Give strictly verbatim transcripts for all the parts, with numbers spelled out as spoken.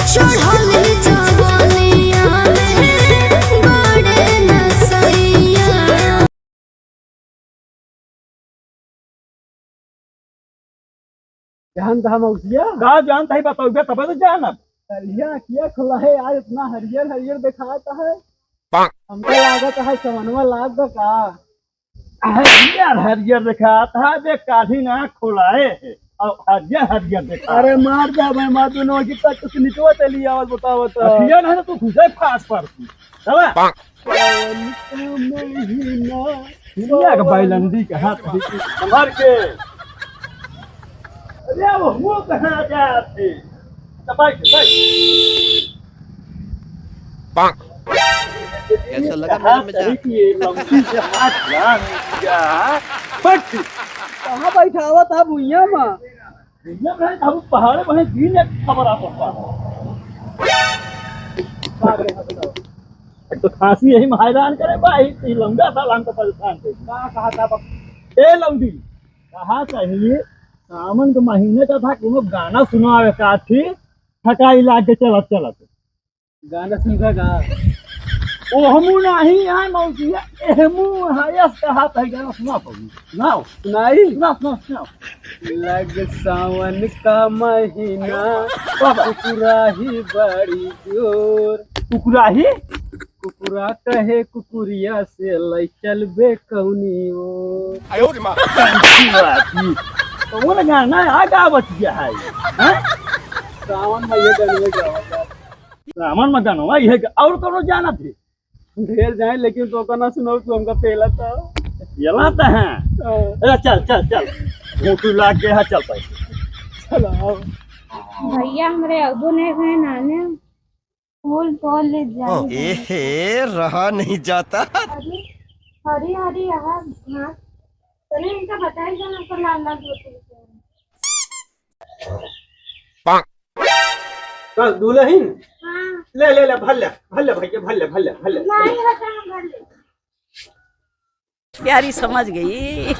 चढ़ल जवनिया में बड़े नसैया। जानत ह मौसिया? का जानत है, बतौबे तबे तो जानब। करिया अँखिया खुला है यार, इतना हरियर हरियर देखात है। हमका लागत है समनवा लाग गवा का। हरियर हरियर देखात है, बे काल्हि ना खोलाए है और हरियर हरियर देखात। अरे मार जा भाई, मार दोनों की तक से निचवा चली आवत, बताओ तो। अखिया ना तो खुदे फाट पड़ती। चला। सावन का महीना। दुनिया के बैलंडी के हाथ है। संभाल के। अरे वो, वो कहाँ जात है? तो बैठ, बैठ। कैसा लगा कहाँ मेरे में जाके? तरीके लंबी से हाथ लान दिया। बैठ। कहाँ बैठावत है भुइया में? भुइया में है, हम पहाड़े बने दिन एक खबर आ सकता है। एक तो खांसी यही में हैरान करे भाई, ई लौंडा साला हमको परेशान कर दिया। का कहा था बक-, ए लौंडी, कहा चाहिए, सावन के महीने का था, कोनो गाना सुनावे का थी, थकाई लाग के चलत चलत। गाना सुनबा का? ओ हमू नाही है मौसिया, एहमू है, यस कहा था गाना सुना पाऊँ। सुनाओ। सुनाई? सुनाओ, सुनाओ, सुनाओ। लग सावन का महीना, बाबा। कुकुराही बड़ी जोर। कुकुराही? कुकुरा कहे कुकुरिया से, लै चलबे कौनी ओर। आयो रे माँ। अच्छी बात है। तो वो गाना आ गा बच गया है, हैं? सावन में ये गाना गावा जाता। सावन में गाना, ये और कोनो जाना थे? ढेर जाए, लेकिन तो का ना सुनाओ, तू हमका पेला था। पेला था, हैं? हाँ। अरे चल, चल, चल। घूंटू लाग गया है, चल भाई। चलो, आओ। भैया हमरे अबू ने गए नाने, फूल तोड़ ले जाए। एहे, रहा नहीं जाता। अरे, हरी हरी यहाँ घास। चले इनका बताई जाना पर लाल लाल धोती। चल दुलहिन, हाँ। ले, ले, ले, भर ले, भर ले भैया, भर ले, भर ले, भर ले। नहीं रहता हम भर ले। प्यारी समझ गई।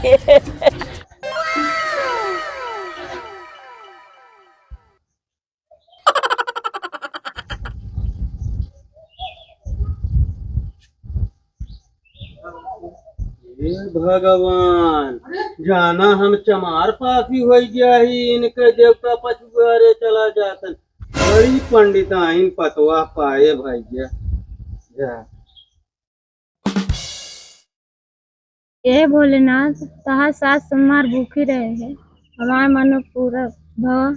हे भगवान, जाना हम चमार पासी होइ गया ही, इनके देवता पछुआरे चला जातन। बड़ी पंडिताइन पतवा पाए भैया। जा। ए भोलेनाथ, तहार सात सोमवार भूखी रहे है, हमार मनो पूरा भवा,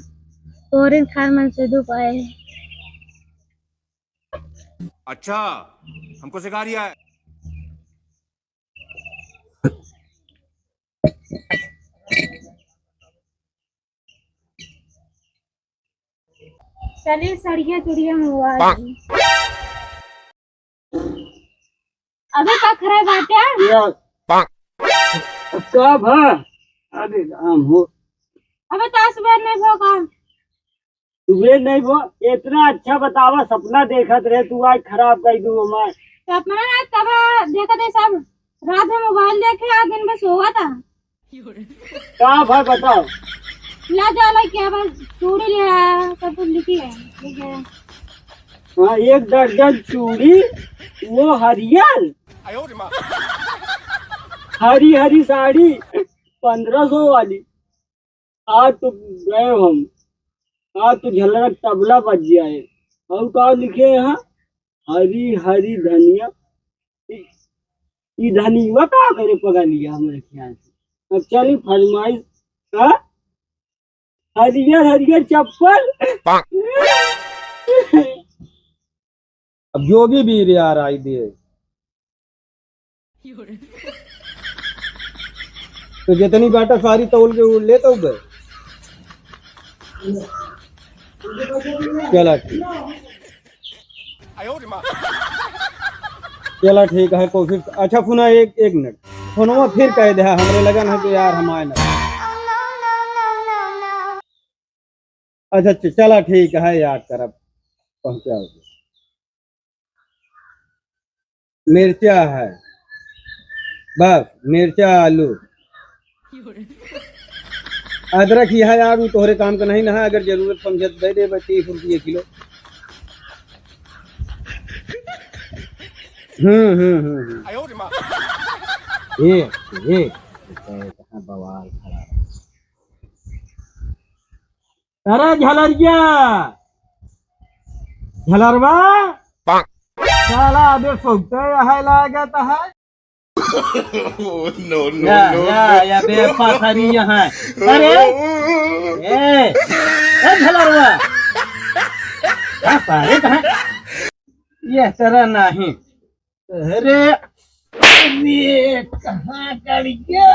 तोरिन खाए मन से दुख आए है। अच्छा, हमको सिखा रिया है। चलिए, सड़िया चुड़िया मंगवा दी। अबे का खराब बाटे? या। का भा? अरे राम हो। अबे तो सुबह नहीं भो का? सुबह नहीं भो, इतना अच्छा बतावा, सपना देखत रहे तू, आज खराब कर दू हमार। सपना ना तब देखत है सब, रात में मोबाइल देखे, आज दिन में सोवा था। का भा बताओ? ला जा ला क्या बस चूड़ी ले आया, सब कुछ लिखी है, ठीक है। हाँ, एक दर्जन चूड़ी, वो हरियर, हरी हरी साड़ी, पन्द्रह सौ वाली। आज तो गए हम, आज तो झलक तबला बज जाए। और का लिखे यहाँ? हरी हरी धनिया। ई, ई धनिया का करे पगा लिया हमरे ख्याल से। अब चली फरमाइश, हाँ? हरियर हरियर चप्पल। अब जो भी बीर यार आई दे, तो जितनी बाटा सारी तौल के उड़ लेता हूँ बे। चला ठीक। चला ठीक है, कोशिश। अच्छा सुना, एक, एक मिनट, फोनवा फिर कह दे, हमरे लगन है कि यार हम आए ना। अच्छा, च-, चला ठीक है यार, करब पहुँचाओ। मिर्चा है, बस मिर्चा, आलू, अदरक ही है यार, वो तोहरे काम का नहीं ना है, अगर जरूरत समझे तो दे दे, बस तीस रुपये किलो। हम्म, हम्म, हम्म, हम्म। ये, ये, कहाँ बवाल खड़ा है। अरे झलरिया, झलरवा, साला अबे फौकते यहाँ लागत है। Oh, no, no, या, no, या, no। या बेपसरी यहाँ। अरे, ए, ए झलरवा। हाँ, सारे कहाँ? ये तरह नहीं। अरे, अरे, कहाँ गड़ गया?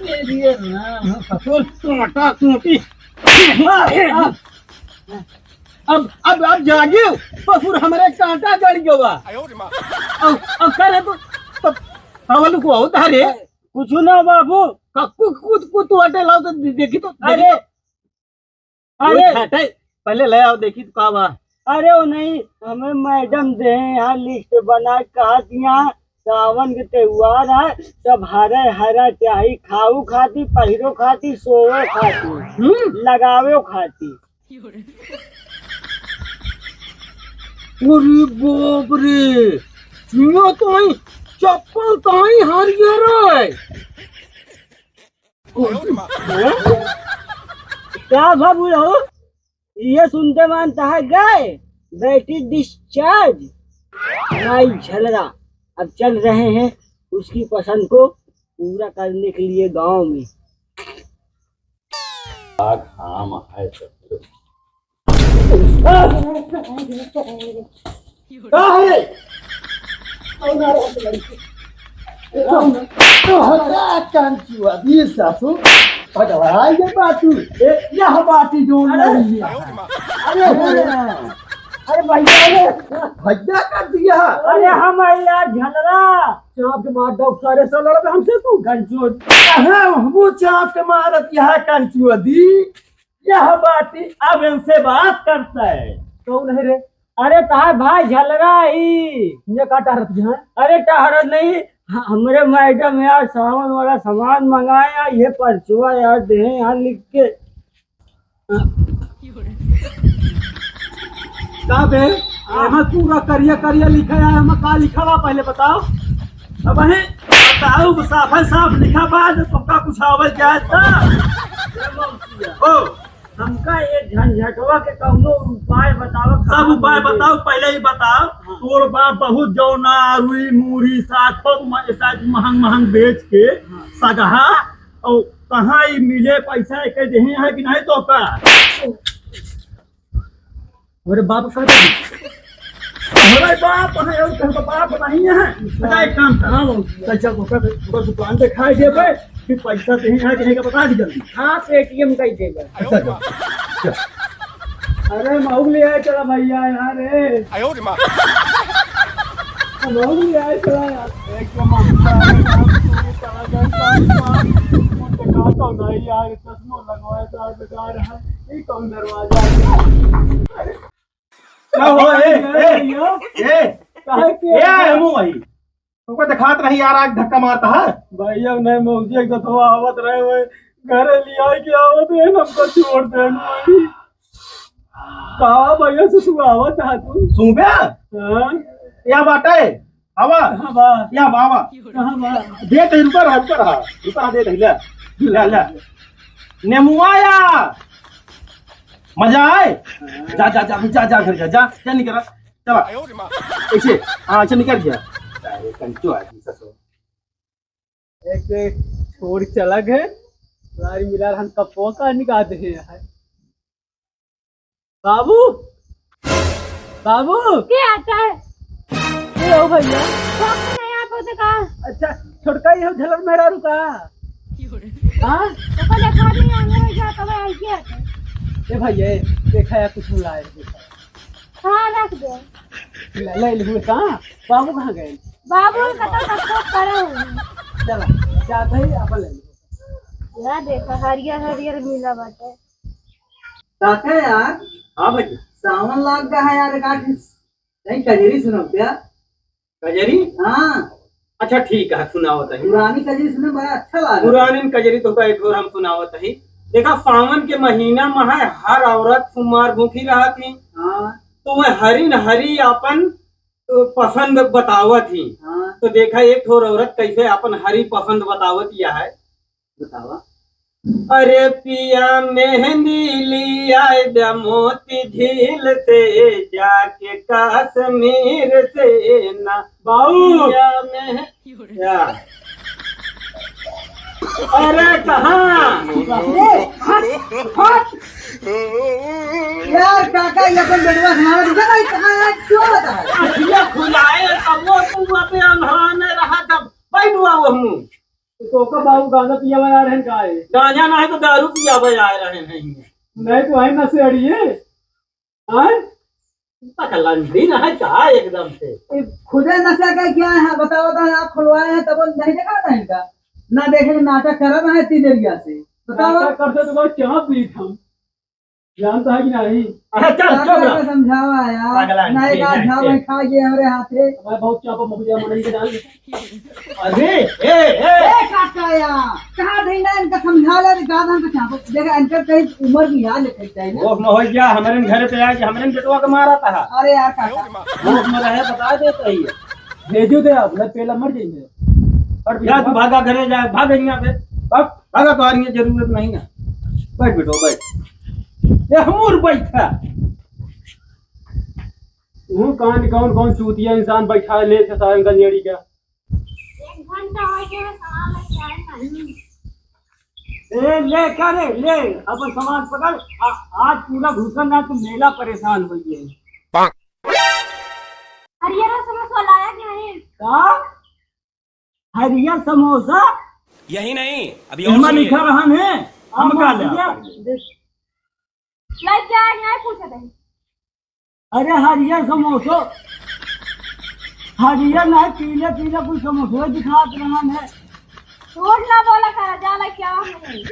अरे राम, ससुर, टोटा टोटी। अब, अब, अब जागियो, ससुर हमरे कांटा गड़ गवा। अब, अब करे तो, तो, हवल को होता रे। कुछ ना बाबू। कक्कू कूद कूद तो हटे लाओ तो दे-, देखी तो, अरे, देखी तो। अरे! ओए, हटे, पहले ले आओ, देखी तो का बा। अरे, वो नहीं, हमें मैडम दे हैं यहाँ लिस्ट बना के, कहा दिया, सावन के त्योहार है, सब हरे हरा चाही, खाऊ खाती, पहिरो खाती, सोवो खाती, हम्म। लगावे खाती। अरे बाप रे, यो तो आई चप्पल तो आई हरियर है। क्या बाबू हो? ये सुनते मानता है गए, बैटरी डिस्चार्ज, नाई झलरा। अब चल रहे हैं उसकी पसंद को पूरा करने के लिए गांव में। आग हम है सब। का है? तोहरा कंचुआ दी सासू, पगलाइ गए बाटू। ए, यह बाटी जो अरे, नहीं है। अरे, अरे, अरे भैया, अरे भैया कर दिया। अरे हम है यार झलरा। चाप के मार दो सारे से लड़बे हमसे तू। कंचुआ। कहाँ हमू चाप के मारत यह कंचुआ दी? यह बाटी अब इनसे बात करता है। कौन है रे? अरे तार भाई झलरा ही। ये का टहरत है? अरे टहरत नहीं, ह-, हमरे मैडम यार सावन वाला सामान मंगाए यार, ये पर्चवा यार दे यहाँ लिख के। का बे? यहाँ पूरा करिया करिया लिखा है, हम का लिखा बा पहले बताओ। अब है बताओ, साफ है, साफ लिखा बा, जो तुमका कुछ आवल जाए तो। ओ, हमका ये झंझटवा के कौनो उपाय बताओ, सब कहाँ उपाय मिले? बताओ, पहले ही बताओ। हाँ। तोर बाप बहुत जौना, रुई, मूढ़ी, साग, खूब म-, साग महंग महंग बेच के हाँ। सगहा, और कहाँ ही मिले पैसा, एक देहे है कि नहीं तो का? अरे बाप का दे। अरे बाप है, और कहीं तो बाप नहीं है। अच्छा, एक काम कर। हाँ, बाबू। तो चल, ओकर, ओकर दुकान दिखाई देबे, फिर पैसा देहे है कि नहीं का बता दी जल्दी। हाँ, पेटीएम का ही देबे। अच्छा, चल, चल। अरे, महुग ले आए चला भैया यहाँ रे। आयो रे माँ। महुग ले आए चला यार। एकदम अच्छा है, काम शुरू करा जाए, काम, काम। कुछ दिखा तो नहीं यार, चश्मा लगवाए, दार बेकार है। ये कौन दरवाजा है? अरे, का हो, ए, ए, भैया? ए, काहे के? ए, हमू भाई। तुमको दिखात रही यार, आग धक्का मारता है। भाई, अब नहीं मौजी, एक दफा आवत रहे हुए, घरे लिया के आवत रहे, हमको छोड़ दे भाई। कहा भैया से तू आवत है तू? सुबह? हाँ। या बाटे? आवा। कहाँ बा? या बाबा। कहाँ बा? दे तो रुका रहा, रुका रहा, रुका रहा, दे दे, ले, ले, ले। नेमुआ या। मजा आए? हाँ। जा, जा, जा, जा, जा घर जा, जा, जा निकल, चला। ऐसे, हाँ, ऐसे निकल गया। अरे, कंचो आदमी ससुर। एक, एक छोड़ चला गए, लारी मिलार हम कपवा का निकाल दे हैं। बाबू, बाबू। के आता है? ए, ओ भैया। बाबू नहीं आप होते का? अच्छा, छोटका ये झलर मेहरारू का? हाँ? तो कल एक आदमी अंदर जा, तब आई के आता है। ए भैया, ए, देखा यार, कुछ मिला है, देखा। हाँ, रख दे। ले, ले, ले, कहाँ? बाबू कहाँ गए? बाबू कतौ तक तो करे हुए। चला, जात है, अपन ले लो। या देखा, हरियर हरियर मिला बाटे। काका यार, हाँ भैया। सावन लाग गया है यार, एक आठ नहीं कजरी सुनाओ क्या? कजरी? हाँ। अच्छा ठीक है, सुनाओ तही। पुरानी कजरी सुने बड़ा अच्छा लगा। पुरानी कजरी तो का एक और हम सुनाओ तही। देखा, सावन के महीना में है, हर औरत सोमवार भूखी रहत ही। हाँ। तो वह हरिन हरी अपन पसंद बतावत ही। हाँ। तो देखा एक ठो औरत कैसे अपन हरी पसंद बतावत या है। बतावा। अरे पिया मेहंदी लियाए द मोती झील से, जाके कश्मीर से ना। बाऊ। पिया मेह-, क्या? अरे कहाँ? बाप रे, हट, हट। यार काका, ये अपन बेटवा हमारा रुका नहीं, कहाँ है, क्यों बता? अखिया खुलाए, तब वो तू वहाँ पे अन्हार में रहा, तब बैठ हुआ वो मुँह। तो का बाबू गांजा पियावे आए रहन का है? गांजा ना है तो दारू पियावे आए रहन है। नहीं तो है नशेड़ी है। हैं? पगलंडी ना है का एकदम से? ये खुदे नशा का क्या है? बताओ तो, आँख खुलवाए हैं तब नहीं देखा था इनका, ना देखे नाटक कर रहा है तीजरिया से। बताओ। नाटक करते तो बहुत क्या पीत हम, जानता है कि नहीं? अरे चल, चुप रह। समझावा यार। पागल आदमी, नहीं का ठीक है, झाव ठीक। खा गए हमरे हाथे। मैं बहुत चापा मुखिया मनई के डाल। अरे, ए, ए। ए, काका या, कहाँ धइना इनका समझा ले, गाधा का चापा। देख, इनकर कहीं उम्र भी याद लिखे चाहिए ना। वो हो गया, हमरे घरे पे आके हमरे बेटवा के मारा था। अरे यार, काका। वो मरा है, बता देता ही है। भेजो दे आप, मैं पहला मर जाइए। और या तू भागा घरे जा, भाग यहाँ से। भाग, भागा, तो आने की जरूरत नहीं है। बैठ बेटो, बैठ। ये हमूर बैठा। तू कान कौन, कौन चूतिया इंसान बैठा है, ले से सारंग का लेड़ी का। एक घंटा हो गया, सामान लेके आए नहीं। ए, ले, का रे, ले, अपन सामान पकड़। आ, आज पूरा घुसन ना, तो मेला परेशान हो गया है। हरियर समोसा लाया कि नहीं? का? हरियर समोसा? यही नहीं, अभी और एमा सुनिए। लिखा रहन है, हम का ले भैया, आवा? देख। लइके आए, नहीं पूछे थे। अरे हरियर समोसा, हरियर नहीं, पीले पीले कुछ समोसा दिखात रहन है। झूठ ना बोला करा, जा लइके आवा, हम नहीं।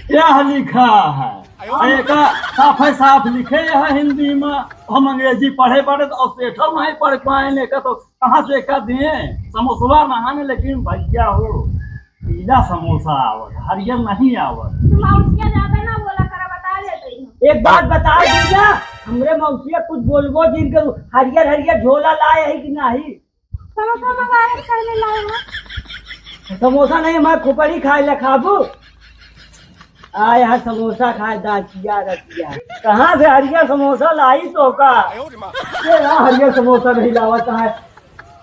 क्या लिखा है? अरे का साफ है, साफ लिखे है हिंदी में। हम अंग्रेजी पढ़े पढ़े तो सेठो नहीं पढ़ पाए ने का तो कहाँ से का दिए? समोसवा नहाने, लेकिन भैया हो, पीला समोसा आवत, हरियर नहीं आवत। तू मौसिया ज्यादा ना बोला करा, बता देते ही हम। एक बात बता दीजिए, हमरे मौसिया कुछ बोलबो जिन करू, हरियर हरियर झोला लाए है कि नहीं? समोसा मंगाए, पहले लाए हो। समोसा नहीं, हमारे खोपड़ी खाए ला खाबू। आए हा समोसा खाए, दाचिया रचिया। कहाँ से हरियर समोसा लाई तो का? ये ना हरियर समोसा नहीं लावत है।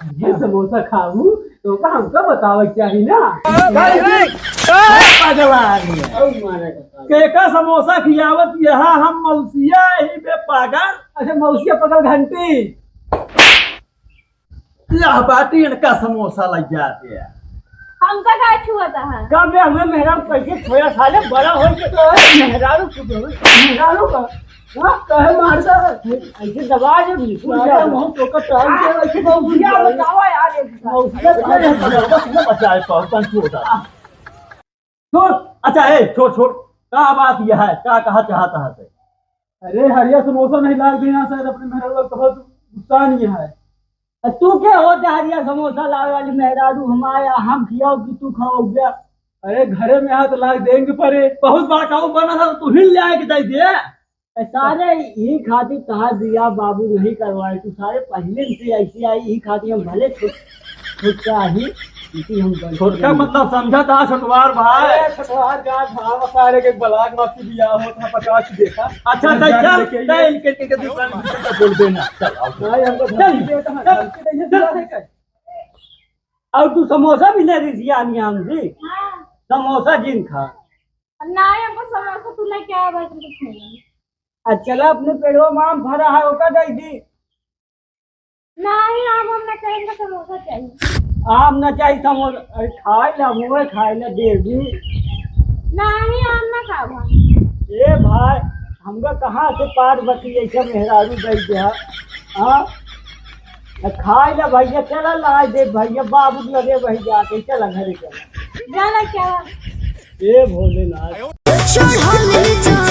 हरियर समोसा खाऊ तो का हमका बतावे के चाही ना? नहीं, नहीं। पागल आदमी है। और मारे का पागल। केका समोसा खियावत यहाँ हम मौसिया ही बे पागल। अच्छा मौसिया पकड़ घंटी। यह बाटी इनका समोसा लग जाते हैं। हमका का छुआ था? कब बे हमें मेहरारू कैसे छोया, साले बड़ा हो के तो है, मेहरारू खुद हो, मेहरारू का, हाँ, कहे मारता है। ऐसे दबा जो बिल्कुल मारता जा। मुँह तो का टाल के ऐसे मौसिया बतावा यार, एक मौसिया तो है, बस न बचाए पाओ, तन छोड़। छोड़, अच्छा, ए, छोड़, छोड़। का बात यह है? का कहा चाहता है ते? अरे, हरिया समोसा नहीं लाग देना शायद अपने मेहरारू का बहुत गुस्सा नहीं है। अ, तू के होत है हरिया समोसा लावे वाली मेहरारू? हम आया, हम खियाओ कि तू खाओ गया? अरे, घरे में आ तो लाग देंगे, पर बहुत बड़ा काऊ बना था, तू ही ले आए के दे दे। ए, सारे यही खातिर तहार बियाह बाबू नहीं करवाए, तू सारे पहले से ऐसी आई, यही खातिर हम भले छोट, छोटका ही, लेकिन हम गलती छोटका नहीं। मतलब समझा था छोटवार भाई। अरे छोटवार का भाव सारे के बलाक मासी बियाह होत है, पचास देखा। अच्छा, हम तो जान चल, लेके ये चल, इनके, इनके दुकान में चल, बोल देना। चल, आओ। भाई, हमको चल। धमकी देता है, चल। धमकी देता है, चल। और तू समोसा भी ले रही थी आनी हमसे? हाँ। समोसा जिन खा। नहीं, हमको समोसा तू लेके आया, भाई, तुमको खाएंगे। आ चला अपने पेड़वा में आम फरा है, ओका दे दी। नहीं, आम हम ना चाहिए, हमको समोसा चाहिए। आम ना चाहिए, समोसा, अरे खाए ला, मुँह खाए ला, दे दी। नहीं, आम ना खाब हम। ए भाई, हमका कहाँ से पार्वती ऐसा मेहरारू दे दिया? हाँ? आ खाए ला भैया, चला ला दे भैया, बाबू लगे वही जाके, चला घरे चला। जा लेके आवा। ए भोलेनाथ। चढ़ल जा